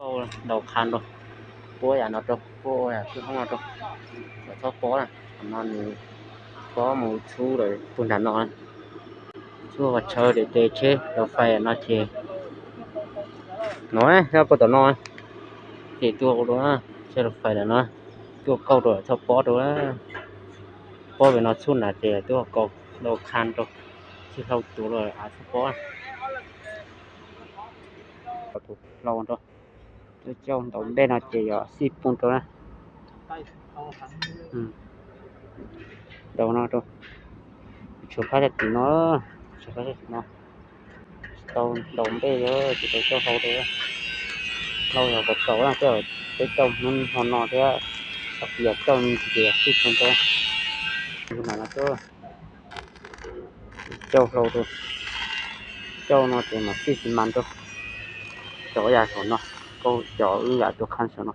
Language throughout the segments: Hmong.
Ntaus qha rau, puab yam no rau, puab ua yam kwj hoob no rau, kom txhob pob na. Qhov no nws pob mus txhub lawm puag nram no, txhub qhov chaw ces tsheb tau fais no ces no, puag tom no ces tuaj rau, tsheb tau fais lawm no, tuaj kauj rau txhob pob rau, pob pem no txhub na ces tuaj kaus ntau qha rau, tsis hlau tus los av txhob pob. Tus hlau rau, tuaj cauj ntaus nplej no ces yog xij pun rau na. Ntaus no rau, tshuav phab sab tim no, tshuav phab sab tim no. Tsis tau ntaus nplej, tsis tau cauj hlau rau. Hlau yog kom txaus na, tej zaum peb cauj hnub hmo no thiab, thaum yog cauj tsis tias xij pun rau. Tus no tuaj cauj hlau rau, cauj no ces mam xij xi mas rau. Cov yam saum no, kauj cov wb yam tuaj qha saum no.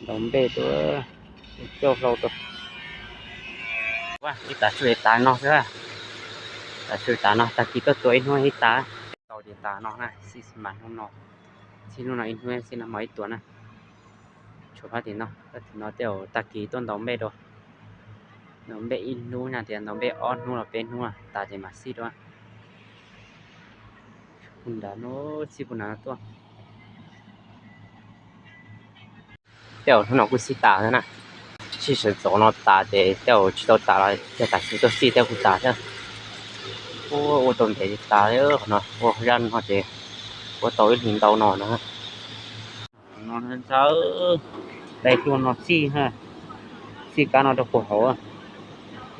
Ntaus nplej rau, cauj hlau rau. Ib tav su tas no xwb, tav su tas no, tag kis tuaj tua ib hnub ib tav. Tau ces tas no na, xij xi mas hnub no, xij hnub no ib hnub xij no mas ib tuas na. Tshuav phab tim no, phab tim no tej zaum tag kis tuaj ntaus nplej rau. Ntaus nplej ib hnub na, tias ntaus nplej ob hnub los peb hnub tas ces mam xij rau. Puag nrad no, xij puag nrad no tuaj. Tej zaum hnub no kuj xij tas thiab na. Sij sawv ntxov no tas ces tej zaum tsis tau tas los yog tam sim tuaj xij tej kuj tas thiab. Ua tau ntev tas, qhov no ua zaj no ces ua tau ib hlis ntau no na. No ntxhab, dai tuaj no xij, xij kab no rau puag hauv.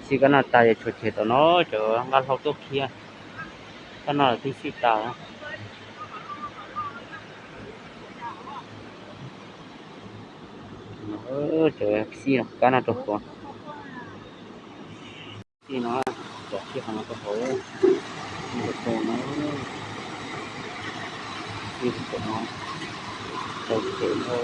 Xij kab no tas ces tshuav ceg tom no, cov nqa hlau tuaj khiav. Kab no twb xij tas. Cov xij kab no rau puag. Xij no, cov xij qhov no rau hauv, rau puag no, xij rau puag no, tau ceg no.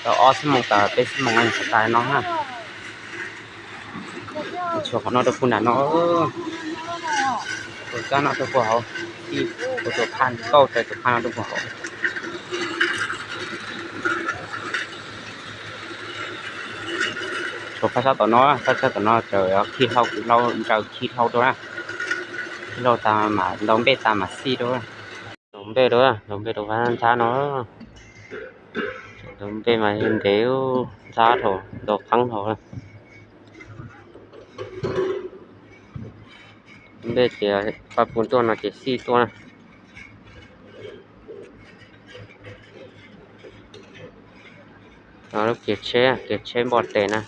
Tau ob xuab moos tas peb xuab moos tas no na. Tshuav qhov no rau puag nram no, tus kab no rau puag hauv, tus phaj kauj rawv tus phaj no rau puag hauv. Tshuav phab sab tom no, phab sab tom no tseem khi hlau, kuv hlau ntsaws khi hlau rau na. Khi hlau tas mam ntaus nplej tas mam xij rau. Ntaus nplej rau, ntaus nplej rau phab ntxhab no. Ntaus nplej mas ntev, ntxhab thaum ntaus qeeb hauv. Nplej ces paj pun tuaj no ces xij tuaj na. Lub kiag tsheb, kiag tsheb npoj tes na.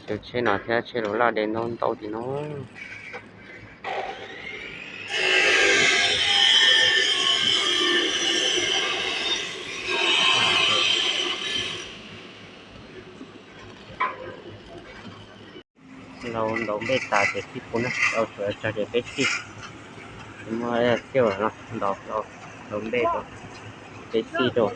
Tsheb no thiab tsheb laus laj de ntau ntau tim no. Laus ntaus nplej tas ces xij pun na, laus tsuav tsag ces peb xij. Muaj xiaj no ntaus, laus ntaus nplej rau, peb xij rau.